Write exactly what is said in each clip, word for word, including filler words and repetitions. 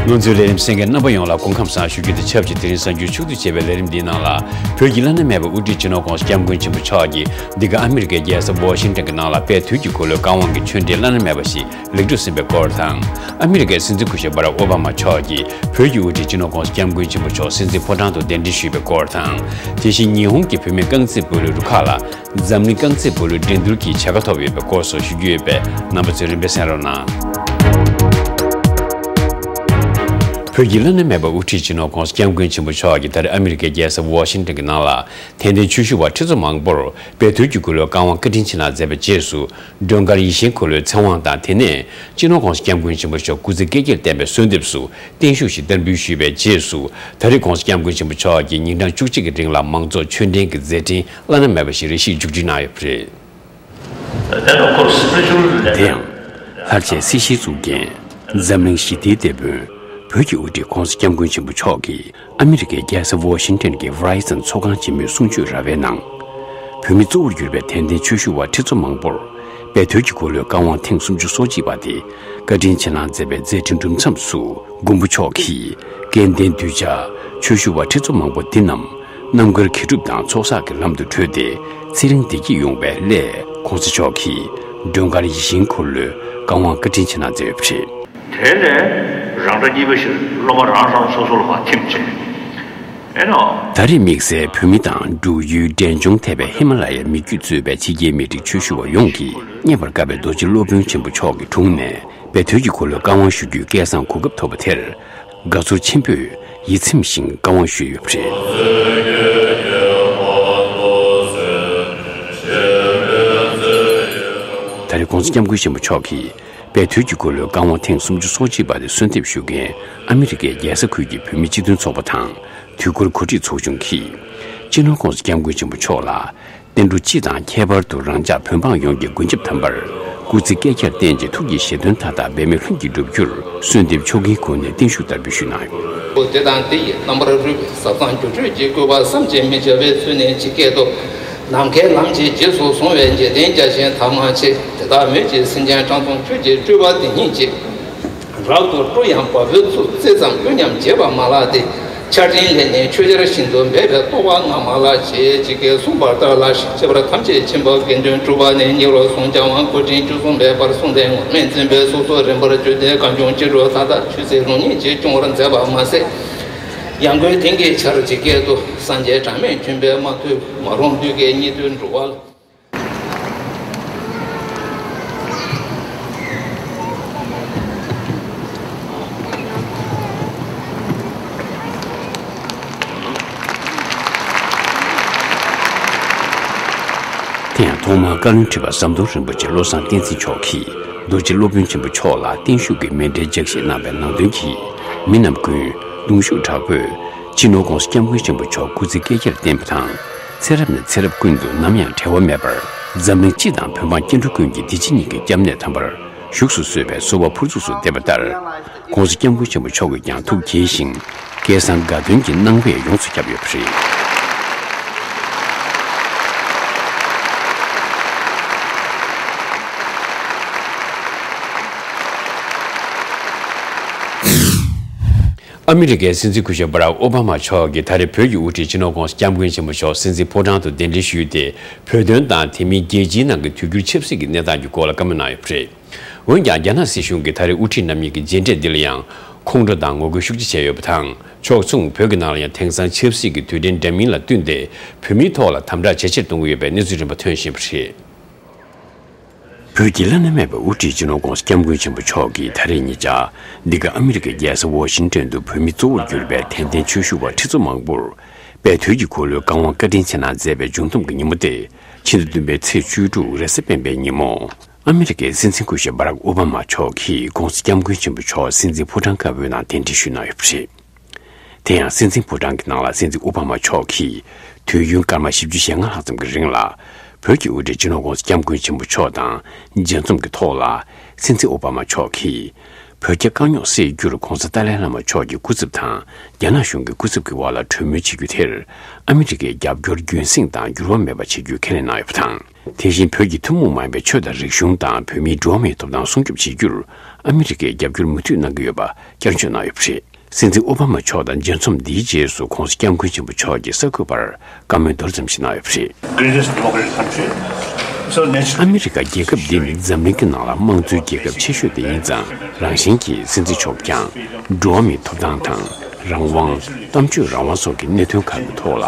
ང་ཚོའི་ལས་རིམ་གསན་མཁན་རྣམ་པ་ཡོངས་ལ་སྐུ་ཁམས་བཟང་ཞུ་རྒྱུ་དང་ཆབས་ཅིག་དེ་རིང་གཟའ་མཇུག་ཕྱོགས་བསྡུས་བྱས་པའི་ལས་རིམ་འདིའི་ནང་ལ། བོད་ཀྱི་བླ་ན་མེད་པའི་དབུ་ཁྲིད་སྤྱི་ནོར་༧གོང་ས་༧སྐྱབས་མགོན་ཆེན་པོ་མཆོག་གིས་འདི་ག་ཨ་མི་རི་ཀའི་རྒྱལ་ས་ཝོ་ཤིང་ཊོན་གྱི་ནང་ལ་དཔལ་དུས་ཀྱི་འཁོར་ལོའི་བཀའ་དབང་གི་ཆོས་འབྲེལ་བླ་ན་མེད་པ་ཞིག་ལེགས་གྲུབ་ཟིན་པའི་སྐོར་དང་། ཨ་མི་རི་ཀའི་སྲིད་འཛིན་སྐུ་ཞབས་བྷ་རག་ཨོ་བྷ་མ་མཆོག་གིས་བོད་ཀྱི་དབུ་ཁྲིད་སྤྱི་ནོར་༧གོང་ས་༧སྐྱབས་མགོན་ཆེན་པོ་མཆོག་སྲིད་འཛིན་ཕོ་བྲང་དུ་གདན་འདྲེན་ཞུས་པའི་སྐོར་དང་། དེ་བཞིན་ཉི་ཧོང་གི་བོད་མིའི་རྐང་རྩེད་སྤོ་ལོའི་རུ་ཁག་ལ། འཛམ་གླིང་རྐང་རྩེད་སྤོ་ལོའི་འགྲན་བསྡུར་གྱི་བྱ་དགའ་ཐོབ་ཡོད་པའི་སྐོར་སོགས་ཞུ་རྒྱུ་ཡོད་པས། རྣམ་པ་ཚོས་རིམ་པས་གསན་རོགས་གནང་། བོད་ཀྱི་བླ་ན་མེད་པའི་དབུ་ཁྲིད་སྤྱི་ནོར་༧གོང་ས་༧སྐྱབས་མགོན་ཆེན་པོ་མཆོག་གིས་ད་རེས་ཨ་མི་རི་ཀའི་རྒྱལ་ས་ཝོ་ཤིང་ཊོན་གྱི་ནང་ལ། དད་ལྡན་ཆོས་ཞུ་བ་ཁྲི་ཚོ་མང་པོར་དཔལ་དུས་ཀྱི་འཁོར་ལོའི་བཀའ་དབང་བཀའ་དྲིན་ཆེ་གནང་མཛད་པའི་རྗེས་སུ། མགྲོན་ཁང་ཡིད་བཞིན་འཁོར་ལོའི་ཚེ་དབང་དང་། དེ་ནས་སྤྱི་ནོར་༧གོང་ས་༧སྐྱབས་མགོན་ཆེན་པོ་མཆོག་སྐུ་ཚེ་བསྐལ་བརྒྱར་བརྟན་པའི་གསོལ་འདེབས་སུ། བརྟན་བཞུགས་ཤིག་བསྟར་འབུལ་ཞུས་པའི་རྗེས་སུ། ད་རེས་༧གོང་ས་༧སྐྱབས་མགོན་ཆེན་པོ་མཆོག་གིས་ཉིན་གྲངས་བཅུ་གཅིག་གི་རིང་ལ་མང་ཚོགས་ཆོས་འབྲེལ་གྱི་མཛད་འཕྲིན་བླ་ན་མེད་པ་ཞིག་རེ་ཞིག་མཇུག་སྒྲིལ་གནང་ཡོད་པ་རེད། དེ་ཡང་། ལྷར་བཅས་སྲིད་ཞིའི་གཙུག་རྒྱན། འཛམ་གླིང་ཞི་བདེའི་དེད་དཔོན། བོད་ཀྱི་དབུ་ཁྲིད་༧གོང་ས་༧སྐྱབས་མགོན་ཆེན་པོ་མཆོག་གིས། ཨ་མི་རི་ཀའི་རྒྱལ་ས་ཝོ་ཤིང་ཊོན་གྱི་ཝེ་རི་ཛོན་ཚོགས་ཁང་ཆེན་མོའི་གསུང་ཆོས་ར་བའི་ནང་། བོད་མི་གཙོ་བོར་གྱུར་པའི་དད་ལྡན་ཆོས་ཞུ་བ་ཁྲི་ཚོ་མང་པོར། དཔལ་དུས་ཀྱི་འཁོར་ལོའི་བཀའ་དབང་ཐེངས་སུམ་ཅུ་སོ་གཅིག་པ་དེ་བཀའ་དྲིན་ཆེ་གནང་མཛད་པའི་མཛད་འཕྲིན་གྲུབ་མཚམས་སུ། མགོན་པོ་མཆོག་གིས་སྐལ་ལྡན་གདུལ་བྱ་ཆོས་ཞུ་བ་ཁྲི་ཚོ་མང་པོ་འདི་རྣམས་རྣམ་དཀར་མཁས་གྲུབ་དང་ཚོགས་བསགས་ཀྱི་ལམ་དུ་བགྲོད་དེ་ཚེ་རིང་བདེ་སྐྱིད་ཡོང་བའི་སླད། ༸གོང་ས་མཆོག་གིས་མགྲོན་ཁང་ཡིད་བཞིན་འཁོར་ལོའི་བཀའ་དབང་བཀའ་དྲིན་ཆེ་གནང་མཛད་ཡོད་པ་རེད། དེ་ནས་རང་འདྲ་གཉིས་པ་ཞིག་སློབ་མ་རང་རང་སོ་སོ་ལ་ཕར་ཐིམ་བྱས། ཨེ་ནོ། ད་རེས་དམིགས་བསལ་བོད་མི་དང་འབྲུག་ཡུལ་འབྲས་ལྗོངས་ཐེ་བའི་ཧི་མ་ལ་ཡའི་མི་རྒྱུད་གཙོས་པའི་ཕྱི་རྒྱལ་མི་རིགས་ཆོས་ཞུ་བ་ཡོངས་ཀྱིས་རྙེད་པར་དཀའ་བའི་རྡོ་རྗེ་སློབ་དཔོན་ཆེན་པོ་མཆོག་གི་དྲུང་ནས་དཔལ་དུས་ཀྱི་འཁོར་ལོའི་བཀའ་དབང་ཞུ་རྒྱུའི་སྐལ་བཟང་གོ་སྐབས་ཐོབ་པ་དེར། དགའ་ཚོར་ཆེན་པོས་ཡིད་ཚིམ་ཞིང་བཀའ་དབང་ཞུས་ཡོད་པ་རེད། ད་རེས་༸གོང་ས་༸སྐྱབས་མགོན་ཆེན་པོ་མཆོག་གིས་དཔལ་དུས་ཀྱི་འཁོར་ལོའི་བཀའ་དབང་ཐེངས་སུམ་ཅུ་སོ་གཅིག་པ་དེ་གསོལ་འདེབས་ཞུ་མཁན་ཨ་མི་རི་ཀའི་རྒྱལ་ས་ཁུལ་གྱི་བོད་མི་སྤྱི་མཐུན་ཚོགས་པ་དང་དུས་འཁོར་གོ་སྒྲིག་ཚོགས་ཆུང་གིས། སྤྱི་ནོར་༸གོང་ས་༸སྐྱབས་མགོན་ཆེན་པོ་མཆོག་ལ། བསྟན་འགྲོ་སྤྱི་དང་ཁྱད་པར་དུ་རང་ཅག་བོད་འབངས་ཡོངས་ཀྱི་མགོན་སྐྱབས་དམ་པར་སྐུ་ཚེ་བསྐལ་བརྒྱར་བརྟན་ཅིང་ཐུགས་ཀྱི་བཞེད་དོན་མཐའ་དག་འབད་མེད་ལྷུན་གྱིས་འགྲུབ་རྒྱུར་གསོལ་འདེབས་ཆོ་གའི་སྒོ་ནས་བརྟན་བཞུགས་བསྟར་འབུལ་ཞུས་གནང་ཡོད། དེ་དང་དེ་ཡི་རྣམ་པར་རོལ་པའི་ཟབ་གསང་སྒྱུ་འཕྲུལ་གྱི་བཀོད་པ་བསམ་གྱིས་མི་ཁྱབ་པའི་ཚུལ་ནི་ཇི་སྐད་དུ། ནམ་མཁའི་ལམ་གྱི་རྗེས་སུ་བཟུང་བའི་འཇིག་རྟེན་རྒྱ་ཆེན་ཐ་མ་ཆེ། དེ་དག་མོད་ཀྱི་སེམས་ཅན་དྲང་སྲོང་ཆོས་ཀྱི་སྤྲུལ་པ་དེ་ཉིད་ཀྱིས། རབ་ཏུ་བསྐུལ་ཡང་བ་སྤུའི་ཚུལ་རྩེ་ཙམ་ཀུན་ཉམས་བྱེད་པ་མ་ལགས་ཏེ། ཆར་སྤྲིན་ལས་ནི་ཆོས་ཆར་བཞིན་དུ་འབེབས་པའི་རྟོག་པ་ལྔ་མ་ལགས་ཞེས་ཇི་སྐད་གསུངས་པ་ལྟར་ལ། ཤེས་པར་ཐམས་ཅད་མཁྱེན་པ་དགེ་འདུན་གྲུབ་པ་ནི་སྙིང་རོ་གསུམ་རྐྱང་བ་སྐུ་ཕྲེང་བཅུ་གསུམ་པའི་བར་གསུངས་ཏེ་ངུར་སྨྲིག་འཛིན་པའི་སོ་སོར་རིམ་པར་བརྒྱུད་དེ་གངས་ལྗོངས་སྤྱི་རོལ་མཐའ་དག་ཆོས་སྲིད་ལུགས་གཉིས་ཀྱིས་སྐྱོང་བར་མཛད་པ་མ་ཟད། ཡང་སྒོས་དེང་གི་ཆར་ཇི་སྐད་དུ། སངས་རྒྱས་གྲངས་མེད་འབྱོན་པས་མ་ཐུལ། མ་རུངས་བདུད་ཀྱི་སྙིགས་དུས་འགྲོ་བ་ལ། དེ་ཡང་ཐོག་མར་བཀའ་བློན་ཁྲི་པ་ཟམ་གདོང་རིན་པོ་ཆེ་བློ་བཟང་བསྟན་འཛིན་མཆོག་གིས་རྡོ་རྗེ་སློབ་དཔོན་ཆེན་པོ་མཆོག་ལ་བརྟན་བཞུགས་ཀྱི་མཎྜལ་ལྗགས་བཞེས་གནང་བའི་ནང་དོན་གྱིས། མི་རྣམས་ཀུན་གདུང་ཤུགས་དྲག་པོས་སྤྱི་ནོར་༸གོང་ས་༸སྐྱབས་མགོན་ཆེན་པོ་མཆོག་སྐུ་ཚེ་བསྐལ་བརྒྱར་བརྟན་པ་དང་། ཚེ་རབས་ནས་ཚེ་རབས་ཀུན་ཏུ་ནམ་ཡང་བྲལ་བ་མེད་པར་འཛམ་གླིང་སྤྱི་དང་བོད་འབངས་སྐྱེ་འགྲོ་ཀུན་གྱི་བདེ་སྐྱིད་གཉིས་ཀྱི་སྐྱབས་གནས་དམ་པར་བཞུགས་སུ་གསོལ་བའི་གསོལ་བ་ཕུར་ཚུགས་སུ་འདེབས་པ་ལྟར། ༸གོང་ས་༸སྐྱབས་མགོན་ཆེན་པོ་མཆོག་གིས་ཀྱང་ཐུགས་དགྱེས་ཤིང་། སྐལ་བཟང་དགའ་སྟོན་གྱི་གནང་བས་ཡོངས་སུ་ཁྱབ་ཡོད་པ་རེད། ཨ་མི་རི་ཀའི་སྲིད་འཛིན་སྐུ་ཞབས་བྷ་རག་ཨོ་བྷ་མ་མཆོག་གིས་ད་རེས་བོད་ཀྱི་དབུ་ཁྲིད་སྤྱི་ནོར་༸གོང་ས་༸སྐྱབས་མགོན་ཆེན་པོ་མཆོག་སྲིད་འཛིན་ཕོ་བྲང་དུ་གདན་འདྲེན་ཞུས་ཏེ། བོད་དོན་དང་དེ་མིན་རྒྱལ་སྤྱིའི་ནང་གི་དུས་འགྱུར་ཆབ་སྲིད་ཀྱི་གནས་སྟངས་ཀྱི་སྐོར་ལ་བཀའ་མོལ་གནང་ཡོད་པ་རེད། འོན་ཀྱང་རྒྱ་ནག་སྲིད་གཞུང་གིས་ད་རེས་དབུ་ཁྲིད་རྣམ་གཉིས་ཀྱི་མཇལ་འཕྲད་འདི་ལ་ཡང་ཁོང་ཁྲོ་དང་ངོ་རྒོལ་ཤུགས་ཆེ་བྱས་ཡོད་པ་དང་། ཕྱོགས་མཚུངས་བོད་ཀྱི་ནང་ལ་ཡང་དེང་སང་ཆབ་སྲིད་ཀྱི་དུས་དྲན་འདྲ་མིན་ལ་བསྟུན་ཏེ་བོད་མིའི་ཐོག་ལ་དམ་དྲག་ཇེ་ཆེར་གཏོང་གི་ཡོད་པའི་གནས་ཚུལ་རིམ་པ་ཐོན་བཞིན་པ་རེད། བོད་ཀྱི་བླ་ན་མེད་པའི་དབུ་ཁྲིད་སྤྱི་ནོར་༸གོང་ས་༸སྐྱབས་མགོན་ཆེན་པོ་མཆོག་གིས་ད་རེས་ཉེ་ཆར་འདི་ག་ཨ་མི་རི་ཀའི་རྒྱལ་ས་ཝོ་ཤིང་ཊོན་དུ་བོད་མི་གཙོ་བོར་གྱུར་པའི་དད་ལྡན་ཆོས་ཞུ་བ་ཁྲི་ཚོ་མང་པོར་དཔལ་དུས་ཀྱི་འཁོར་ལོའི་བཀའ་དབང་བཀའ་དྲིན་ཆེ་གནང་མཛད་པའི་མཇུག་བསྡོམས་ཀྱི་ཉིན་མོ་སྟེ། ཕྱི་ཟླ་བདུན་པའི་ཚེས་བཅུ་དྲུག་རེས་གཟའ་སྤེན་པའི་ཉིན་མོ། ཨ་མི་རི་ཀའི་སྲིད་འཛིན་སྐུ་ཞབས་བྷ་རག་ཨོ་བྷ་མ་མཆོག་གིས་༸གོང་ས་༸སྐྱབས་མགོན་ཆེན་པོ་མཆོག་སྲིད་འཛིན་ཕོ་བྲང་དཀར་པོའི་ནང་གདན་འདྲེན་ཞུས་གནང་ཡོད་པ་རེད། དེ་ཡང་སྲིད་འཛིན་ཕོ་བྲང་གི་ནང་ལ་སྲིད་འཛིན་ཨོ་བྷ་མ་མཆོག་གིས་དུས་ཡུན་སྐར་མ་བཞི་བཅུ་ཞེ་ལྔ་ལྷག་ཙམ་གྱི་རིང་ལ། བོད་ཀྱི་དབུ་ཁྲིད་སྤྱི་ནོར་༸གོང་ས་༸སྐྱབས་མགོན་ཆེན་པོ་མཆོག་དང་མཇལ་འཛོམས་ཀྱི་ཐོག་ལ། སྲིད་འཛིན་ཨོ་བྷ་མ་མཆོག་གིས། བོད་རྒྱ་དཀའ་རྙོག་སེལ་རྒྱུར་༧གོང་ས་ཏཱ་ལའི་བླ་མ་མཆོག་གི་སྐུ་ཚབ་དང་རྒྱ་ནག་གཞུང་གི་སྐུ་ཚབ་ཀྱི་དབར་ལ་གྲོས་མོལ་བྱེད་རྒྱུ་དེར་ཨ་མི་རི་ཀའི་རྒྱབ་སྐྱོར་རྒྱུན་སྲིང་དང་འགྱུར་བ་མེད་པ་བྱེད་རྒྱུའི་ཁས་ལེན་གནང་ཡོད་པ་དང་། དེ་བཞིན་བོད་ཀྱི་ཐུན་མོང་མ་ཡིན་པའི་ཆོས་དང་རིག་གཞུང་དང་བོད་མིའི་འགྲོ་བ་མིའི་ཐོབ་ཐང་སྲུང་སྐྱོབ་བྱེད་རྒྱུར་ཨ་མི་རི་ཀས་རྒྱབ་སྐྱོར་མུ་མཐུད་གནང་གི་ཡོད་པ་བསྐྱར་བརྗོད་གནང་ཡོད་པ་རེད། སྲིད་འཛིན་ཨོ་བྷ་མ་མཆོག་དང་མཇལ་འཛོམས་འདིའི་རྗེས་སུ་༧གོང་ས་༧སྐྱབས་མགོན་ཆེན་པོ་མཆོག་གིས་གསར་འགོད་པར་བཀའ་མོལ་མདོར་ཙམ་ཞིག་གནང་ཡོད་པ་རེད། Greatest democratic country. So naturally, ཨ་མི་རི་ཀ་རྒྱལ་ཁབ་འདི་ནི་འཛམ་གླིང་གི་ནང་ལ་དམངས་གཙོའི་རྒྱལ་ཁབ་ཆེ་ཤོས་དེ་ཡིན་ཙང་རང་བཞིན་གྱིས་སྲིད་འཛིན་མཆོག་ཀྱང་འགྲོ་བ་མིའི་ཐོབ་ཐང་དང་རང་དབང་། གཏམ་བརྗོད་རང་དབང་སོགས་ཀྱི་གནད་དོན་ཁག་གི་ཐོག་ལ་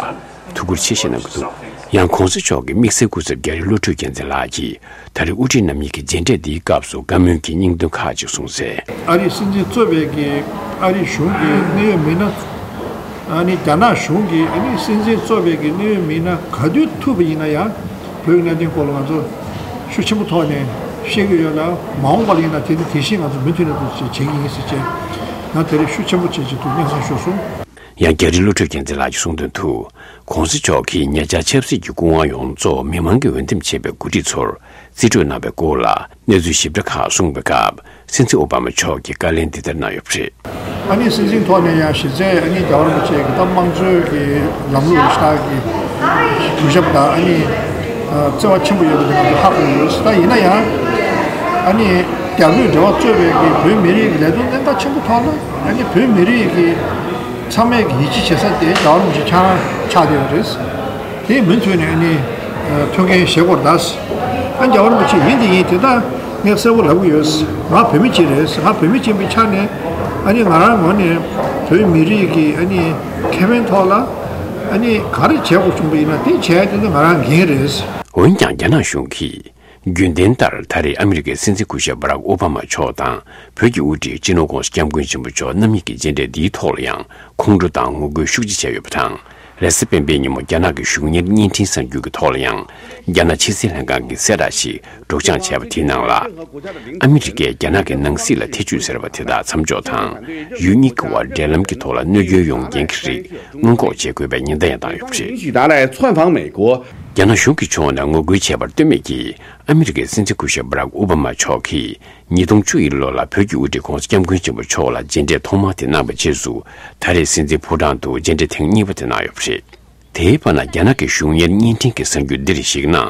ཐུགས་ཁུར་ཆེ་བཞེས་གནང་གི་འདུག་ཡང་༧གོང་ས་མཆོག་གི་དམིགས་བསལ་སྐུ་ཚབ་རྒྱ་རི་བློ་གྲོས་རྒྱལ་མཚན་ལགས་ཀྱིས་ད་རེས་དབུ་ཁྲིད་རྣམ་གཉིས་ཀྱི་མཇལ་འཕྲད་འདིའི་སྐབས་སུ་བཀའ་མོལ་གྱི་སྙིང་དོན་ཁག་ཅིག་གསུངས་གསལ། ཨ་རིའི་སྲིད་འཛིན་གཙོས་པའི་གི་ཨ་རིའི་གཞུང་གི་གནད་ཡོད་མི་སྣ། ཨ་ནི་རྒྱ་ནག་གཞུང་གི་ཨ་ནི་སྲིད་འཛིན་གཙོས་པའི་གི་གནད་ཡོད་མི་སྣ་ག་དུས་ཐུག་པ་ཡིན་ན་ཡང་བོད་ཀྱི་གནད་དོན་སྐོར་ལ་ང་ཚོ་ཤུགས་ཆེན་པོ་ཐོག་ནས་བཤད་ཀྱི་ཡོད་ལ། མ་འོངས་པ་ལ་ཡིན་ན་དེ་ནི་དེ་བཞིན་ང་ཚོ་མུ་མཐུད་ནས་འདུག་ཅེས་བྱེད་ཀྱི་ཡིན་ཟེར་བྱས་ང་དེ་རིང་ཤུགས་ཆེན་པོ་བྱེད་ཀྱི་འདུག་སྙན་སེང་ཞུས་སོང་། ཡང་རྒྱ་རི་བློ་གྲོས་རྒྱལ་མཚན་ལགས་ཀྱིས་གསུངས་དོན་དུ། ༸གོང་ས་མཆོག་གིས་ཉེ་ཆར་ཆབ་སྲིད་ཀྱི་སྐུ་དབང་ཡོངས་རྫོགས་མི་མང་གིས་འོས་འདེམས་བྱས་པའི་འགོ་ཁྲིད་ཚོར་རྩིས་སྤྲོད་གནང་བའི་སྐོར་ལ་གནས་ཚུལ་ཞིབ་ཕྲ་ཁག་གསུངས་པའི་སྐབས། སྲིད་འཛིན་ཨོ་བྷ་མ་མཆོག་གིས་བཀའ་ལན་འདི་ལྟར་གནང་ཡོད་པ་རེད། ཨ་ནི་སྲིད་འཛིན་ཐོག་ནས་ཡང་གཞི་རྩའི་ཨ་ནི་རྒྱལ་བ་རིན་པོ་ཆེ་གི་ད་དམངས་གཙོའི་གི་ལམ་ལུགས་ལ་ཤ་གི་གུས་ཞབས་དང་ཨ་ནི་བརྩེ་བ་ཆེན་པོ་ཡོད་པ་དེ་ང་ཚོ་ཧ་གོ་ཡོད། ད་ཡིན་ན་ཡང་ཨ་ནི་རྒྱ་བོད་འབྲེལ་བ་གཙོས་པའི་གི་བོད་མི་རིགས་ཀྱི་ལས་དོན་གནད་འགག་ཆེན་པོ་ཐོག་ལ་ཨ་ནི་བོད་མི་རིགས་ཀྱི་ཚང་མས་ཀྱི་ཡིད་ཆེས་བྱེད་ས་དེ་རྒྱལ་བ་རིན་པོ་ཆེ་ཆགས་ཆགས་བསྡད་ཡོད་རེད། དེ་མུ་མཐུད་ནས་ཨ་ནི་མཐུན་རྐྱེན་བཞེས་དགོས་རེད་ད། ཨ་རྒྱལ་བ་རིན་པོ་ཆེ་ཡིན་དེ་ཡིན་དེ་ད་ངས་གསལ་པོ་ལབ་གི་ཡོད། ང་བོད་མི་གཅིག་རེད། ང་བོད་མི་གཅིག་པའི་ཆ་ནས་ཨ་ནི་ང་རང་ངོས་ནས་བོད་མི་རིགས་ཀྱི་ཨ་ནི་ཁེ་ཕན་ཐོག་ལ་ཨ་ནི་ག་རེ་བྱེད་དགོས་བྱུང་པ་ཡིན་ན་དེ་བྱས་དེ་ད་ང་རང་འགན་རེད། འོན་ཀྱང་རྒྱ་ནག་གཞུང་གིས། རྒྱུན་ལྡན་ལྟར་ད་རེས་ཨ་མི་རི་ཀའི་སྲིད་འཛིན་སྐུ་ཞབས་བྷ་རག་ཨོ་བྷ་མ་མཆོག་དང་བོད་ཀྱི་དབུ་ཁྲིད་སྤྱི་ནོར་༸གོང་ས་༸སྐྱབས་མགོན་ཆེན་པོ་མཆོག་རྣམ་གཉིས་ཀྱི་མཇལ་འཕྲད་འདིའི་ཐོག་ལ་ཡང་ཁོང་ཁྲོ་དང་ངོ་རྒོལ་ཤུགས་ཆེ་བྱས་ཡོད་པ་དང་། རེས་གཟའ་སྤེན་པའི་ཉིན་མོ་རྒྱ་ནག་གི་གཞུང་གཉེར་བརྙན་འཕྲིན་གསར་འགྱུར་གྱི་ཐོག་ལ་ཡང་རྒྱ་ནག་ཕྱི་སྲིད་ལྷན་ཁང་གི་གསལ་བསྒྲགས་ཤིག་སྒྲོག་སྦྱང་བྱས་པ་དེའི་ནང་ལ། ཨ་མི་རི་ཀས་རྒྱ་ནག་གི་ནང་སྲིད་ལ་ཐེ་ཇུས་ཟེར་བ་དེ་དག་མཚམས་འཇོག་དང་། ཡུལ་གཉིས་ཀྱི་དབར་འབྲེལ་ལམ་གྱི་ཐོག་ལ་གནོད་སྐྱོན་ཡོང་རྐྱེན་གྱི་རིགས་སྔོན་འགོག་བྱེད་དགོས་པའི་ཉེན་བརྡ་ཡང་བཏང་ཡོད་པ་རེད། 许达来窜访美国。 རྒྱ་ནག་གཞུང་གི་ཕྱོགས་ནས་ངོ་རྒོལ་བྱས་པར་ལྟོས་མེད་ཀྱིས། ཨ་མི་རི་ཀའི་སྲིད་འཛིན་སྐུ་ཞབས་བྷ་རག་ཨོ་བྷ་མ་མཆོག་གིས་ཉིས་སྟོང་བཅུ་ཡི་ལོ་ལ་བོད་ཀྱི་དབུ་ཁྲིད་༸གོང་ས་༸སྐྱབས་མགོན་ཆེན་པོ་མཆོག་ལ་མཇལ་འཕྲད་ཐོག་མ་དེ་གནང་བའི་རྗེས་སུ། ད་རེས་སྲིད་འཛིན་ཕོ་བྲང་དུ་མཇལ་འཕྲད་ཐེངས་གཉིས་པ་དེ་གནང་ཡོད་པ་རེད། དེའི་བར་ན་རྒྱ་ནག་གི་གཞུང་གཉེར་བརྙན་འཕྲིན་གྱི་གསར་འགྱུར་འདིར་གཞིགས་ན།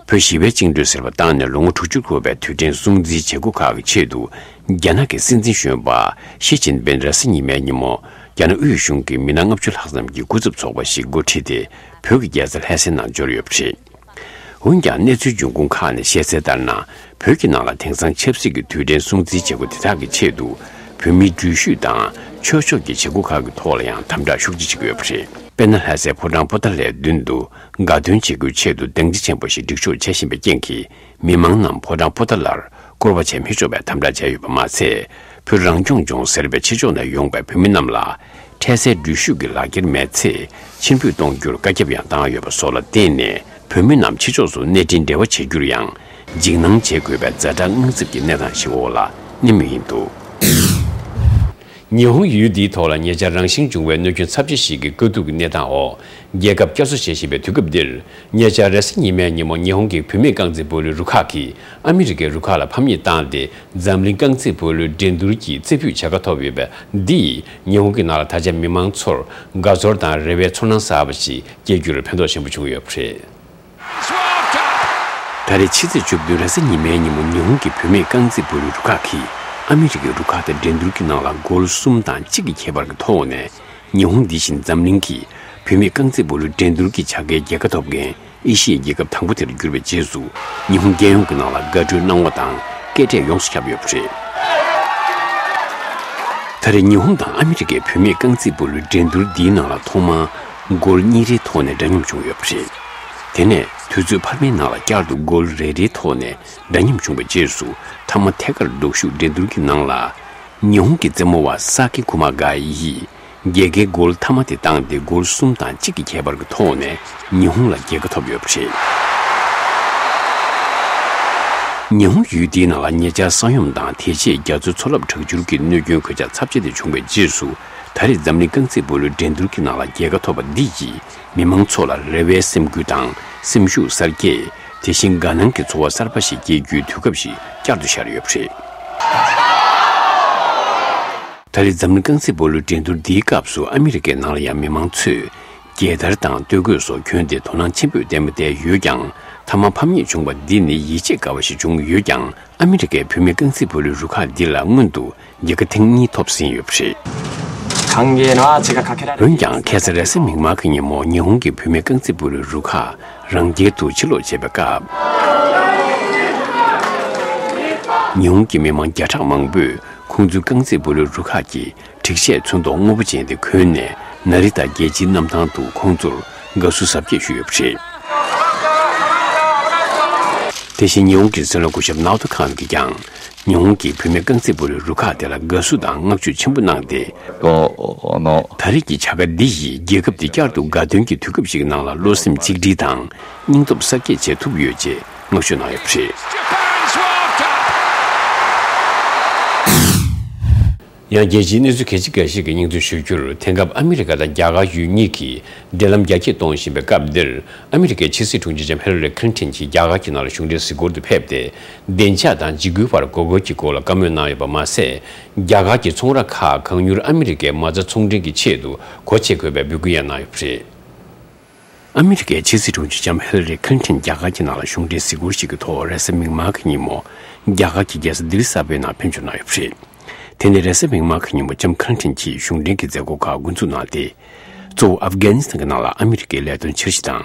བོད་ཞི་བའི་བཅིངས་འགྲོལ་ཟེར་བ་བཏང་ནས་ལོ་ངོ་དྲུག་ཅུ་འཁོར་བའི་དུས་དྲན་སྲུང་བརྩིའི་བྱེད་སྒོ་ཁག་གི་ཆེད་དུ། རྒྱ་ནག་གི་སྲིད་འཛིན་གཞོན་པ་ཞི་ཅིན་ཕིན་རེས་གཟའ་ཉི་མའི་ཉིན་མོ། རྒྱ་ནག་དབུས་གཞུང་གི་མི་སྣ་ལྔ་བཅུ་ལྷག་ཙམ་གྱི་སྐུ་ཚབ་ཚོགས་པ་ཞིག་འགོ་ཁྲིད་དེ། བོད་ཀྱི་རྒྱལ་ས་ལྷ་སའི་ནང་འབྱོར་ཡོད་པ་རེད། འོན་ཀྱང་། གནས་ཚུལ་འབྱུང་ཁུངས་ཁག་ནས་བཤད་གསལ་ལྟར་ན། བོད་ཀྱི་ནང་ལ་དེང་སང་ཆབ་སྲིད་ཀྱི་དུས་དྲན་སྲུང་བརྩིའི་བྱེད་སྒོ་དེ་དག་གི་ཆེད་དུ། བོད་མིའི་འགྲུལ་བཞུད་དང་ཆོས་ཕྱོགས་ཀྱི་བྱེད་སྒོ་ཁག་གི་ཐོག་ལ་ཡང་དམ་དྲག་ཤུགས་ཆེ་བྱེད་ཀྱི་ཡོད་པ་རེད། དཔེར་ན། ལྷ་སའི་ཕོ་བྲང་པོ་ཏཱ་ལའི་མདུན་དུ་དགའ་སྟོན་བྱེད་རྒྱུའི་ཆེད་དུ་སྡིངས་ཆ་ཆེན་པོ་ཞིག་སྒྲིག་འཇོག་བྱེད་བཞིན་པའི་རྐྱེན་གྱིས། མི་མང་རྣམས་ཕོ་བྲང་པོ་ཏཱ་ལར་སྐོར་བ་བྱེད་མི་ཆོག་པའི་དམ་དྲག་བྱས་ཡོད་པ་མ་ཚད། བོད་རང་སྐྱོང་ལྗོངས་ཟེར་བའི་ཕྱི་ཕྱོགས་ནས་ཡོང་པའི་བོད་མི་རྣམས་ལ། འཕྲལ་སེལ་འགྲུལ་བཞུད་ཀྱི་ལག་འཁྱེར་མེད་ཚེ། ཕྱིར་འབུད་གཏོང་རྒྱུར་བཀའ་ཁྱབ་ཡང་བཏང་ཡོད་པ་སོགས་ལ་བརྟེན་ནས། བོད་མི་རྣམས་ཕྱི་ཕྱོགས་སུ་གནས་འཕྲིན་འབྲེལ་བ་བྱེད་རྒྱུར་ཡང་། འཇིགས་སྣང་བྱེད་དགོས་པའི་ཛ་དྲག་དངངས་འཚབ་ཀྱི་གནས་སྟངས་ཤིག་འོག་ལ་གནས་མུས་ཡིན་འདུག་ཉི་ཧོང་ཡུལ་འདིའི་ཐོག་ལ་ཉེ་ཆར་རང་བཞིན་བྱུང་བའི་གནོད་སྐྱོན་ཚབས་ཆེ་ཞིག་གི་དཀའ་སྡུག་གི་གནས་སྟངས་འོག་རྒྱལ་ཁབ་བསྐྱར་གསོ་བྱེད་བཞིན་པའི་དུས་སྐབས་འདིར། ཉེ་ཆར་རེས་གཟའ་ཉི་མའི་ཉིན་མོ་ཉི་ཧོང་གི་བུད་མེད་རྐང་རྩེད་སྤོ་ལོའི་རུ་ཁག་གིས་ཨ་མི་རི་ཀའི་རུ་ཁག་ལ་ཕམ་ཉེས་བཏང་སྟེ། འཛམ་གླིང་རྐང་རྩེད་སྤོ་ལོའི་འགྲན་བསྡུར་གྱི་རྩེ་ཕུད་བྱ་དགའ་ཐོབ་ཡོད་པ་འདིས། ཉི་ཧོང་གི་ནང་ལ་ད་ཆ་མི་མང་ཚོར་དགའ་ཚོར་དང་རེ་བའི་ཚོར་སྣང་གསར་པ་ཞིག་སྐྱེ་རྒྱུར་ཕན་ཐོགས་ཆེན་པོ་བྱུང་ཡོད་པ་རེད། ད་རེས་ཕྱི་ཚེས་བཅུ་བདུན་རེས་གཟའ་ཉི་མའི་ཉིན་མོ་ཉི་ཧོང་གི་བུད་མེད་རྐང་རྩེད་སྤོ་ལོའི་རུ་ཁག་གིས་ཨ་མི་རི་ཀའི་རུ་ཁག་དང་འགྲན་བསྡུར་གྱི་ནང་ལ་གོལ་གསུམ་དང་གཅིག་གི་ཁྱད་པར་གྱི་ཐོག་ནས། ཉི་ཧོང་འདི་བཞིན་འཛམ་གླིང་གི་བུད་མེད་རྐང་རྩེད་སྤོ་ལོའི་འགྲན་བསྡུར་གྱི་བྱ་དགའི་རྒྱལ་ཁ་ཐོབ་མཁན་ཨེ་ཤི་ཡའི་རྒྱལ་ཁབ་དང་པོ་དེར་གྱུར་བའི་རྗེས་སུ། ཉི་ཧོང་རྒྱལ་ཡོངས་ཀྱི་ནང་ལ་དགའ་སྤྲོའི་སྣང་བ་དང་སྐད་སྒྲས་ཡོངས་སུ་ཁྱབ་ཡོད་པ་རེད། ད་རེས་ཉི་ཧོང་དང་ཨ་མི་རི་ཀའི་བུད་མེད་རྐང་རྩེད་སྤོ་ལོའི་འགྲན་བསྡུར་འདིའི་ནང་ལ་ཐོག་མར་གོལ་གཉིས་རེའི་ཐོག་ནས་འདྲ་མཉམ་བྱུང་ཡོད་པ་རེད། དེ་ནས་དུས་ཚོད་འཕར་མའི་ནང་ལ་བསྐྱར་དུ་གོལ་རེ་རེའི་ཐོག་ནས་འདྲ་མཉམ་བྱུང་བའི་རྗེས་སུ། མཐའ་མ་ཐད་ཀར་སྡུག་ཤོས་འགྲན་བསྡུར་གྱི་ནང་ལ། ཉི་ཧོང་གི་རྩེད་མོ་བ་ས་ཀི་ཁུ་མ་ག་ཡི་ཡིས་རྒྱལ་ཁའི་གོལ་མཐའ་མ་དེ་བཏང་སྟེ། གོལ་གསུམ་དང་གཅིག་གི་ཁྱད་པར་གྱི་ཐོག་ནས་ཉི་ཧོང་ལ་རྒྱལ་ཁ་ཐོབ་ཡོད་པ་རེད། ཉི་ཧོང་ཡུལ་དེའི་ནང་ལ་ཉེ་ཆར་ས་ཡོམ་དང་། དེ་རྗེས་རྒྱ་མཚོའི་མཚོ་རླབས་དྲག་འཕྱུར་གྱི་གནོད་སྐྱོན་གོད་ཆག་ཚབས་ཆེ་དེ་བྱུང་བའི་རྗེས་སུ། ད་རེས་འཛམ་གླིང་རྐང་རྩེད་སྤོ་ལོའི་འགྲན་བསྡུར་གྱི་ནང་ལ་རྒྱལ་ཁ་ཐོབ་པ་འདི་ཡིས། མི་མང་ཚོ་ལ་རེ་བའི་སེམས་འགུལ་དང་སེམས་ཤུགས་གསར་སྐྱེད། དེ་བཞིན་དགའ་སྣང་གི་ཚོར་བ་གསར་པ་ཞིག་སྐྱེ་རྒྱུའི་དུས་སྐབས་ཤིག་བསྐྱར་དུ་ཤར་ཡོད་པ་རེད། ད་རེས་འཛམ་གླིང་རྐང་རྩེད་སྤོ་ལོའི་འགྲན་བསྡུར་འདིའི་སྐབས་སུ་ཨ་མི་རི་ཀའི་ནང་ལ་ཡང་མི་མང་ཚོས་རྒྱལ་དར་དང་སྟོད་གོས་སོགས་གྱོན་ཏེ་དོ་སྣང་ཆེན་པོས་ལྟད་མོ་བལྟས་ཡོད་ཀྱང་། མཐའ་མ་ཕམ་ཉེས་བྱུང་བ་འདི་ནི་ཡིད་ཆེས་དཀའ་བ་ཞིག་བྱུང་ཡོད་ཀྱང་། ཨ་མི་རི་ཀའི་བུད་མེད་རྐང་རྩེད་སྤོ་ལོའི་རུ་ཁག་འདི་ལ་སྔོན་དུ་རྒྱལ་ཁ་ཐེངས་གཉིས་ཐོབ་ཟིན་ཡོད་པ་རེད། 還元は違うかけられる འོན་ཀྱང་ཁ་སང་རེས་གཟའ་མིག་དམར་གྱི་ཉིན་མོ་ཉི་ཧོང་གི་བུད་མེད་རྐང་རྩེད་སྤོ་ལོའི་རུ་ཁག་རང་རྒྱལ་དུ་ཕྱིར་ལོག་བྱས་པའི་སྐབས། ཉི་ཧོང་གི་མི་མང་བརྒྱ་ཕྲག་མང་པོས་ཁོང་ཚོའི་རྐང་རྩེད་སྤོ་ལོའི་རུ་ཁག་གི་སྒྲིག་ཆས་ཚོན་མདོག་སྔོན་པོ་ཅན་དེ་གོན་ནས་ན་རི་དང་རྒྱལ་སྤྱིའི་གནམ་ཐང་དུ་ཁོང་ཚོར་དགའ་བསུ་གཟབ་རྒྱས་ཞུས་ཡོད་པ་རེད། དེ་བཞིན་ཉི་ཧོང་གི་སྲིད་བློན་སྐུ་ཞབས་ནའོ་ཏོ་ཁཱན་གྱིས་ཀྱང་ཉི་ཧོང་གི་བུད་མེད་རྐང་རྩེད་སྤོ་ལོའི་རུ་ཁག་དེ་ལ་དགའ་བསུ་དང་བསྔགས་བརྗོད་ཆེན་པོ་གནང་སྟེ། との ད་རེས་ཀྱི་བྱ་དགའ་འདི་ཡིས་རྒྱལ་ཁབ་འདི་བསྐྱར་དུ་དགའ་སྟོན་གྱི་དུས་སྐབས་ཤིག་ནང་ལ་བློ་སེམས་གཅིག་སྒྲིལ་དང་སྙིང་སྟོབས་གསར་སྐྱེད་བྱེད་ཐུབ་ཡོད་ཅེས་བསྔགས་བརྗོད་གནང་ཡོད་པ་རེད། ཡང་རྒྱལ་སྤྱིའི་གནས་ཚུལ་གལ་ཆེ་འགའ་ཞིག་གི་སྙིང་བསྡུས་ཞུ་རྒྱུར། དེང་སྐབས་ཨ་མི་རི་ཀ་དང་རྒྱ་གར་ཡུལ་གཉིས་ཀྱིས་འབྲེལ་ལམ་རྒྱ་སྐྱེད་གཏོང་བཞིན་པའི་སྐབས་འདིར། ཨ་མི་རི་ཀའི་ཕྱི་སྲིད་དྲུང་ཆེ་ལྕམ་ཧི་ལ་རི་ཁི་ལིན་ཊོན་གྱིས་རྒྱ་གར་གྱི་ནང་ལ་གཞུང་འབྲེལ་གཟིགས་སྐོར་དུ་ཕེབས་ཏེ། བདེ་འཇགས་དང་འཇིགས་སྐུལ་བར་འགོག་རྒོལ་གྱི་སྐོར་ལ་བཀའ་མོལ་གནང་ཡོད་པ་མ་ཟད། རྒྱ་གར་གྱི་ཚོང་ར་ཁག་གང་མྱུར་ཨ་མི་རི་ཀའི་མ་རྩ་ཚོང་འབྲེལ་གྱི་ཆེད་དུ་སྒོ་ཕྱེ་དགོས་པའི་འབོད་སྐུལ་ཡང་གནང་ཡོད་པ་རེད། ཨ་མི་རི་ཀའི་ཕྱི་སྲིད་དྲུང་ཆེ་ལྕམ་ཧི་ལ་རི་ཁི་ལིན་ཊོན་རྒྱ་གར་གྱི་ནང་ལ་གཞུང་འབྲེལ་གཟིགས་སྐོར་ཞིག་གི་ཐོག་རེས་གཟའ་མིག་དམར་གྱི་ཉིན་མོ་རྒྱ་གར་གྱི་རྒྱལ་ས་ལྡི་ལི་གསར་པའི་ནང་ཕེབས་འབྱོར་གནང་ཡོད་པ་རེད། དེ་ནི་རེས་གཟའ་མིག་དམར་གྱི་ཉིན་མོ་ལྕམ་ཁི་ལིན་ཊོན་གྱིས་གཞུང་འབྲེལ་གྱི་མཛད་སྒོ་ཁག་འགོ་འཛུགས་གནང་སྟེ། གཙོ་བོ་ཨབ་གྷ་ནི་སི་ཐན་གྱི་ནང་ལ་ཨ་མི་རི་ཀའི་ལས་དོན་འཆར་གཞི་དང་།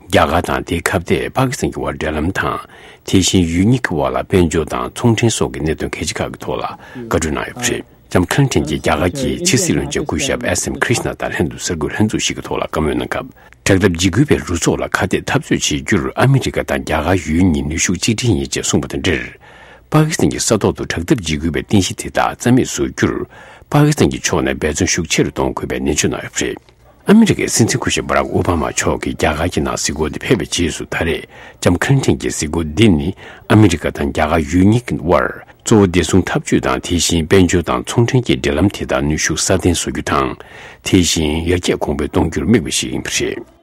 རྒྱ་གར་དང་དེའི་ཁ་གཏད་པ་ཀི་སི་ཐན་གྱི་དབར་འབྲེལ་ལམ་དང་། དེ་བཞིན་ཡུལ་གཉིས་ཀྱི་དབར་ལ་དཔལ་འབྱོར་དང་ཚོང་འབྲེལ་སོགས་ཀྱི་གནད་དོན་གལ་ཆེ་ཁག་གི་ཐོག་ལ་བཀའ་གྲོས་གནང་ཡོད་པ་རེད། ལྕམ་ཁི་ལིན་ཊོན་གྱིས་རྒྱ་གར་གྱི་ཕྱི་སྲིད་བློན་ཆེན་སྐུ་ཞབས་ཨེས་ཨེམ་ཁྲིས་ན་དང་ལྷན་དུ་གསར་འགོད་ལྷན་ཚོགས་ཤིག་གི་ཐོག་ལ་བཀའ་མོལ་གནང་སྐབས། དྲག་འཐབ་འཇིགས་སྐུལ་བའི་རུ་ཚོགས་ལ་ཁ་གཏད་འཐབ་རྩོད་བྱེད་རྒྱུར་ཨ་མི་རི་ཀ་དང་རྒྱ་གར་ཡུལ་གཉིས་ནུས་ཤུགས་གཅིག་སྒྲིལ་ཡིན་ཅེས་གསུངས་པ་དང་འབྲེལ། པ་ཀི་སི་ཐན་གྱི་ས་ཐོག་ཏུ་དྲག་འཐབ་འཇིགས་སྐུལ་བའི་རྟེན་གཞི་དེ་དག་རྩ་མེད་བཟོ་རྒྱུར། པ་ཀི་སི་ཐན་གྱི་ཕྱོགས་ནས་འབད་བརྩོན་ཤུགས་ཆེ་རུ་གཏོང་དགོས་པའི་ནན་བརྗོད་གནང་ཡོད་པ་རེད། ཨ་མི་རི་ཀའི་སྲིད་འཛིན་སྐུ་ཞབས་བྷ་རག་ཨོ་བྷ་མ་མཆོག་གིས་རྒྱ་གར་གྱི་ནང་གཟིགས་སྐོར་དུ་ཕེབས་པའི་རྗེས་སུ། ད་རེས་ལྕམ་ཁི་ལིན་ཊོན་གྱི་གཟིགས་སྐོར་འདི་ནི་ཨ་མི་རི་ཀ་དང་རྒྱ་གར་ཡུལ་གཉིས་ཀྱི་དབར་གཙོ་བོ་བདེ་སྲུང་འཐབ་ཇུས་དང་། དེ་བཞིན་དཔལ་འབྱོར་དང་ཚོང་འབྲེལ་གྱི་འབྲེལ་ལམ་དེ་དག་ནུས་ཤུགས་སྲ་བརྟན་བཟོ་རྒྱུ་དང་། དེ་བཞིན་ཡར་རྒྱས་གོང་འཕེལ་གཏོང་རྒྱུར་དམིགས་པ་ཞིག་ཡིན་པ་རེད།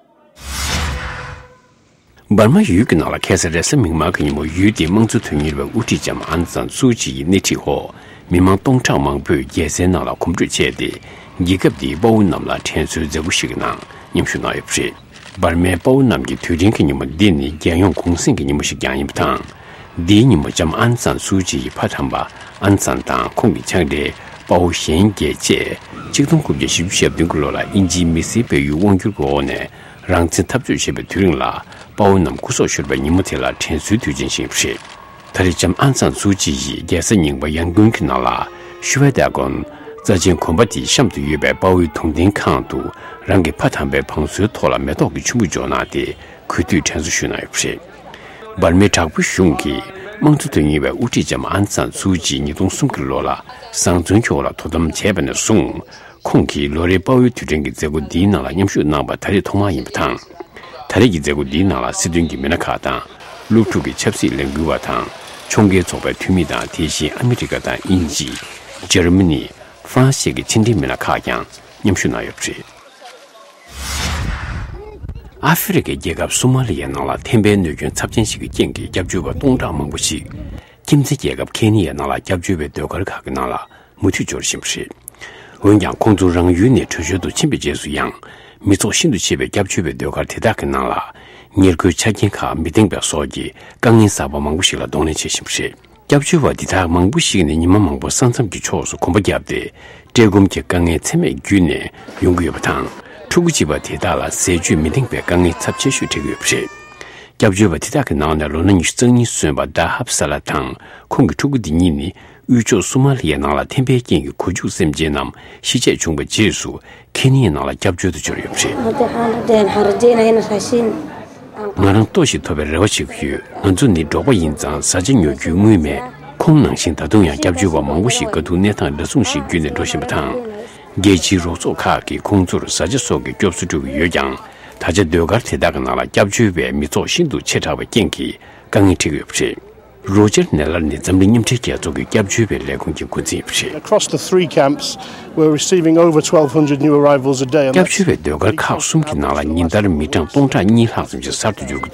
འབར་མ་ཡུལ་གྱི་ནང་ལ་ཁ་སང་རེས་གཟའ་མིག་དམར་གྱི་ཉིན་མོ་ཡུལ་དེའི་དམངས་གཙོ་དོན་གཉེར་བའི་དབུ་ཁྲིད་ལྕམ་ཨང་སན་སུའུ་ཅི་ཡི་སྣེ་ཁྲིད་འོག་མི་མང་སྟོང་ཕྲག་མང་པོས་རྒྱལ་སའི་ནང་ལ་གོམ་བགྲོད་བྱས་ཏེ། རྒྱལ་ཁབ་དེའི་དཔའ་བོ་རྣམས་ལ་དྲན་གསོའི་མཛད་སྒོ་ཞིག་གི་ནང་མཉམ་ཞུགས་གནང་ཡོད་པ་རེད། འབར་མའི་དཔའ་བོ་རྣམས་ཀྱི་དུས་དྲན་གྱི་ཉིན་མོ་འདི་ནི་རྒྱལ་ཡོངས་གུང་གསེང་གི་ཉིན་མོ་ཞིག་ཀྱང་ཡིན་པ་དང་། འདིའི་ཉིན་མོ་ལྕམ་ཨང་སན་སུའུ་ཅི་ཡི་ཕ་དམ་པ་ཨང་སན་དང་ཁོང་གི་ཆང་འདྲེན་དཔའ་བོ་གཞན་བརྒྱད་བཅས་གཅིག་སྟོང་དགུ་བརྒྱ་བཞི་བཅུ་ཞེ་བདུན་གྱི་ལོ་ལ་དབྱིན་ཇིའི་མི་སེར་སྤེལ་ཡུལ་དབང་བསྒྱུར་གྱི་འོག་ནས་རང་བཙན་འཐབ་རྩོད་བྱེད་པའི་དུས་རིང་ལ་དཔའ་བོ་རྣམས་སྐུ་སྲོག་ཤོར་བའི་ཉིན་མོ་དེ་ལ་དྲན་གསོའི་དུས་ཆེན་ཞིག་ཡིན་པ་རེད། ད་རེས་ལྕམ་ཨང་སན་སུའུ་ཅི་ཡིས་རྒྱལ་ས་རྙིང་པ་ཡང་ཀུན་གྱི་ནང་ལ་ཤུ་ཝེ་དཱ་གོན་རྩ་ཆེན་དགོན་པ་དེའི་གཤམ་དུ་ཡོད་པའི་དཔའ་བོའི་གདུང་རྟེན་ཁང་དུ་རང་གི་ཕ་དམ་པའི་བང་སོའི་ཐོག་ལ་མེ་ཏོག་གི་ཆུན་པོ་འཇོག་གནང་སྟེ་གུས་འདུད་དྲན་གསོ་ཞུས་གནང་ཡོད་པ་རེད། འབར་མའི་དྲག་པོའི་གཞུང་གིས་དམངས་གཙོ་དོན་གཉེར་བའི་དབུ་ཁྲིད་ལྕམ་ཨང་སན་སུའུ་ཅི་ཉིས་སྟོང་གསུམ་གྱི་ལོ་ལ་བཟང་བཙོན་གྱི་འོག་ལ་དོ་དམ་བྱས་པ་ནས་བཟུང་། ཁོང་གིས་ལོ་རེའི་དཔའ་བོའི་དུས་དྲན་གྱི་མཛད་སྒོ་འདིའི་ནང་ལ་མཉམ་ཞུགས་གནང་བ་ད་རེས་ཐོག་མ་ཡིན་པ་དང་། ད་རེས་ཀྱི་མཛད་སྒོ་འདིའི་ནང་ལ་སྲིད་དོན་གྱི་མི་སྣ་ཁག་དང་། སློབ་ཕྲུག་གི་ཆབ་སྲིད་ལས་འགུལ་བ་དང་། ཕྱོགས་འགལ་ཚོགས་པའི་འཐུས་མི་དང་། དེ་བཞིན་ཨ་མི་རི་ཀ་དང་དབྱིན་ཇི། འཇར་མ་ནི། ཧྥ་རན་སི་བཅས་ཀྱི་ཕྱི་འབྲེལ་མི་སྣ་ཁག་ཀྱང་མཉམ་ཞུགས་གནང་ཡོད་པ་རེད། ཨ་ཧྥེ་རི་ཁའི་རྒྱལ་ཁབ་སོ་མ་ལི་ཡའི་ནང་ལ་ཐན་པའི་གནོད་སྐྱོན་ཚབས་ཆེན་ཞིག་གི་རྐྱེན་གྱིས་སྐྱབས་བཅོལ་བ་སྟོང་ཕྲག་མང་པོ་ཞིག་ཁྱིམ་མཚེས་རྒྱལ་ཁབ་ཁེ་ནི་ཡའི་ནང་ལ་སྐྱབས་བཅོལ་བའི་ཟློས་གར་ཁག་གི་ནང་ལ་མུ་མཐུད་འབྱོར་བཞིན་པ་རེད། འོན་ཀྱང་ཁོང་ཚོ་རང་ཡུལ་ནས་བྲོས་བྱོལ་དུ་ཕྱིན་པའི་རྗེས་སུ་ཡང་མི་ཚོགས་ཤིན་ཏུ་ཆེ་བའི་སྐྱབས་བཅོལ་བའི་ཟློས་གར་དེ་དག་གི་ནང་ལ་ཉེར་མཁོའི་ཆ་རྐྱེན་ཁག་མི་ལྡན་པ་སོགས་ཀྱི་དཀའ་ངལ་གསར་པ་མང་པོ་ཞིག་ལ་གདོང་ལེན་བྱེད་བཞིན་པ་རེད། སྐྱབས་བཅོལ་བ་འདི་དག་མང་པོ་ཞིག་ནི་ཉི་མ་མང་པོ་ས་མཚམས་ཀྱི་ཕྱོགས་སུ་གོམ་པ་བརྒྱབ་སྟེ། བཀྲེས་སྐོམ་གྱི་དཀའ་ངལ་ཚད་མེད་བརྒྱུད་ནས་ཡོང་གི་ཡོད་པ་དང་། ཕྲུ་གུ་གཅིག་པ་དེ་དག་ལ་ཟས་བཅུད་མི་ལྡན་པའི་དཀའ་ངལ་ཚབས་ཆེ་ཤོས་འཕྲད་ཀྱི་ཡོད་པ་རེད། སྐྱབས་བཅོལ་བ་དེ་དག་གི་ནང་ནས་ལོ་ན་ཉི་ཤུ་རྩ་གཉིས་སོན་པ་ད་ཧབ་ས་ལ་དང་ཁོང་གི་ཕྲུ་གུ་འདི་གཉིས་ནི་དབུས་ཕྱོགས་སོ་མ་ལི་ཡའི་ནང་ལ་ཐན་པའི་རྐྱེན་གྱིས་གོ་འཇུག་སེམས་ཅན་རྣམས་ཤི་ཆད་བྱུང་བའི་རྗེས་སུ་ཁེ་ནི་ཡའི་ནང་ལ་སྐྱབས་བཅོལ་དུ་འབྱོར་ཡོད་པ་རེད། ང་རང་ལྟོ་ཞིག་ཐོབ་པའི་རེ་བ་བྱེད་ཀྱི་ཡོད། ང་ཚོ་ནི་འབྲོག་པ་ཡིན་ཙང་བཟའ་བཅའ་ཉོ་རྒྱུའི་དངུལ་མེད། ཁོང་ནང་བཞིན་ད་དུང་ཡང་སྐྱབས་བཅོལ་བ་མང་པོ་ཞིག་དགའ་སྡུག་གནས་སྟངས་འདྲ་མཚུངས་ཤིག་བརྒྱུད་ནས་འགྲོ་བཞིན་པ་དང་། རྒྱལ་སྤྱིའི་རོགས་ཚོགས་ཁག་གིས་ཁོང་ཚོར་བཟའ་བཅའ་སོགས་ཀྱི་སྐྱོབ་གསོ་སྤྲོད་ཀྱི་ཡོད་ཀྱང་། ད་ཆ་ཟློས་གར་དེ་དག་གི་ནང་ལ་སྐྱབས་བཅོལ་བའི་མི་ཚོགས་ཤིན་ཏུ་ཆེ་དྲགས་པའི་རྐྱེན་གྱིས་དཀའ་ངལ་འཕྲད་ཀྱི་ཡོད་པ་རེད། རོ་ཇར་ནེ་ལར་ནི་འཛམ་གླིང་མཉམ་འབྲེལ་རྒྱལ་ཚོགས་ཀྱི་སྐྱབས་བཅོལ་བའི་ལས་ཁུངས་ཀྱི་འགོ་འཛིན་ཡིན་པ་རེད། Across the three camps, we're receiving over twelve hundred new arrivals a day, and སྐྱབས་བཅོལ་བའི་ཟློས་གར་ཁག་གསུམ་གྱི་ནང་ལ་ཉིན་ལྟར་མི་གྲངས་སྟོང་ཕྲག་གཉིས་ལྷག་ཙམ་ཞིག་གསར་དུ་འབྱོར་གྱི་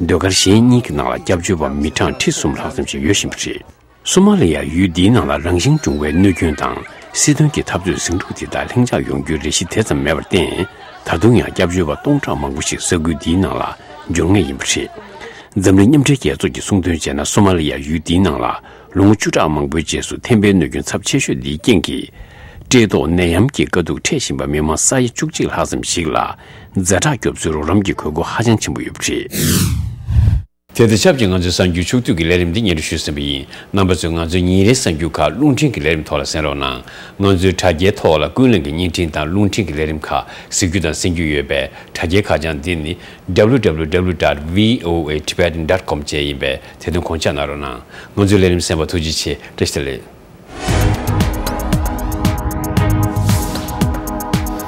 འདུག་ཟློས་གར་གཞན་གཉིས་ཀྱི་ནང་ལ་སྐྱབས་བཅོལ་བ་མི་གྲངས་ཁྲི་གསུམ་ལྷག་ཙམ་ཞིག་ཡོད་བཞིན་པ་རེད། སོ་མ་ལི་ཡ་ཡུལ་འདིའི་ནང་ལ་རང་བཞིན་བྱུང་བའི་གནོད་སྐྱོན་དང་ སྲིད་དོན་གྱི་འཐབ་རྩོད་ཟིང་འཁྲུག་དེ་དག་ལྷིང་འཇགས་ཡོང་རྒྱུའི་རེ་ཞིག་དེ་ཙམ་མེད་པར་བརྟེན། ད་དུང་ཡང་སྐྱབས་བཅོལ་བ་སྟོང་ཕྲག་མང་པོ་ཞིག་ས་ཁུལ་འདིའི་ནང་ལ་འབྱོར་ངེས་ཡིན་པ་རེད། འཛམ་གླིང་མཉམ་འབྲེལ་རྒྱལ་ཚོགས་ཀྱིས་གསུངས་དོན་བྱས་ན། སོ་མ་ལི་ཡ་ཡུལ་འདིའི་ནང་ལ་ལོ་ངོ་བཅུ་ཕྲག་མང་པོའི་རྗེས་སུ་ཐན་པའི་གནོད་སྐྱོན་ཚབས་ཆེ་ཤོས་འདིའི་རྐྱེན་གྱིས། བཀྲེས་ལྟོགས་ནད་ཡམས་ཀྱི་དཀའ་སྡུག་འཕྲད་བཞིན་པ་མི་མང་ས་ཡ་བཅུ་གཅིག་ལྷག་ཙམ་ཞིག་ལ་ཛ་དྲག་སྐྱོབ་གསོའི་རོགས་རམ་གྱི་དགོས་མཁོ་ཧ་ཅང་ཆེན་པོ་ཡོད་པ་རེད། དེ་དང་ཆབས་ཅིག་ང་ཚོའི་གསར་འགྱུར་ཕྱོགས་བསྡུས་ཀྱི་ལས་རིམ་འདི་སྙན་སྒྲོན་ཞུས་ཟིན་པ་ཡིན། རྣམ་པ་ཚོས་ང་ཚོའི་ཉིན་རེའི་གསར་འགྱུར་ཁག་རླུང་འཕྲིན་གྱི་ལས་རིམ་ཐོག་ལ་གསན་རོགས་གནང་། ང་ཚོའི་དྲ་རྒྱའི་ཐོག་ལ་ཀུན་གླེང་གི་བརྙན་འཕྲིན་དང་རླུང་འཕྲིན་གྱི་ལས་རིམ་ཁག་གཟིགས་རྒྱུ་དང་གསན་རྒྱུ་ཡོད་པས། དྲ་རྒྱའི་ཁ་བྱང་འདི་ནི་www dot voatibetan dot com བཅས་ཡིན་པས། དེ་དོན་དགོངས་འཇགས་གནང་རོགས་གནང་། ང་ཚོའི་ལས་རིམ་གསན་པར་ཐུགས་རྗེ་ཆེ། བཀྲ་ཤིས་བདེ་ལེགས།